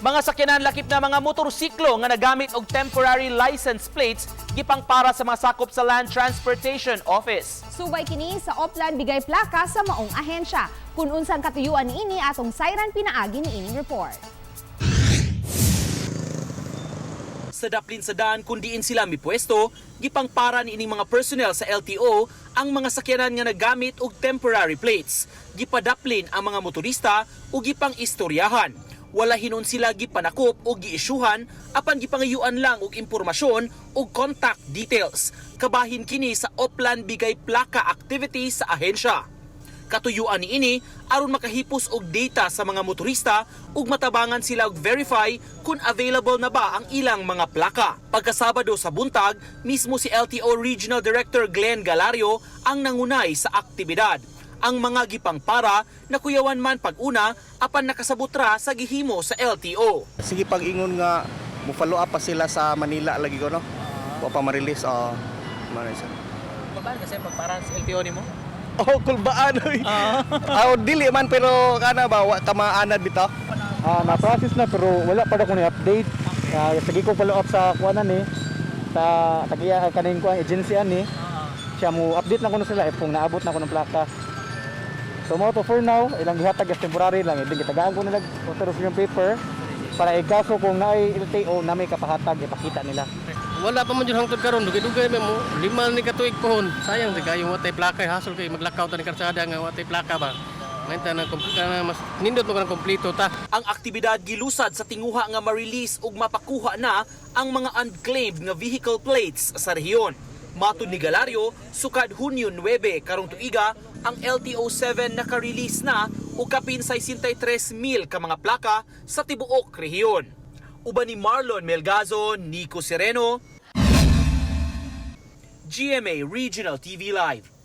Mga sakyanan lakip na mga motorsiklo nga nagamit og temporary license plates gipangpara sa mga sakop sa Land Transportation Office. Subay kini sa Oplan Bigay Plaka sa maong ahensya. Kung unsang katuyuan niini, atong sayran pinaagi ni ining report. Sa daplin sa daan kung diin sila mipwesto, gipangpara ni ining mga personnel sa LTO ang mga sakyanan nga nagamit og temporary plates. Gipadaplin ang mga motorista ug gipang istoryahan. Wala hinon sila gipanakop o giisyuhan, apan gipangayuan lang og impormasyon ug contact details. Kabahin kini sa Oplan Bigay Plaka activity sa ahensya. Katuyuan niini aron makahipos og data sa mga motorista ug matabangan sila og verify kung available na ba ang ilang mga plaka. Pagkasabado sa buntag, mismo si LTO Regional Director Glenn Galario ang nangunay sa aktibidad. Ang mga gipangpara nakuyawan man pag-una, apan nakasabot ra sa gihimo sa LTO. Sige, pag-ingon nga mo follow up pa sila sa Manila lagi ko, no. Wa pa ma-release, oh. Mara siya. Kulbaan kasi pagpara sa LTO nimo? Oh, kulbaan oy. Ah, dili man, pero kana ba, wa ka maanad bitaw. Ah, na-process na pero wala pa daw ko ni-update. Ah, sige ko follow up sa kuanan ni sa tagiya kaning kuan agency ani. Siya mo update lang kuno sila if kung naabot na ko ng plaka. So mo to, for now, ilang gihatag is temporary lang. Ibig gitagaan ko nila authorization paper para ikaso kung naay LTO na may kapahatag ipakita nila. Wala pa man jud hangtod karon, dugay-dugay man mo. 5 ni ka tuig pohon. Sayang sa kayo watay plaka, hasol kay maglakaw ta ni karsada nga watay plaka ba. Mainta na na mas nindot mo kanang kompleto ta. Ang aktibidad gilusad sa tinguha nga ma-release ug mapakuha na ang mga unclaimed nga vehicle plates sa rehiyon. Matod ni Galario, sukad Hunyo 9 karong tuiga, ang LTO 7 naka-release na og kapin 63,000 ka mga plaka sa tibuok rehiyon. Uban ni Marlon Melgazo, Nico Sereno, GMA Regional TV Live.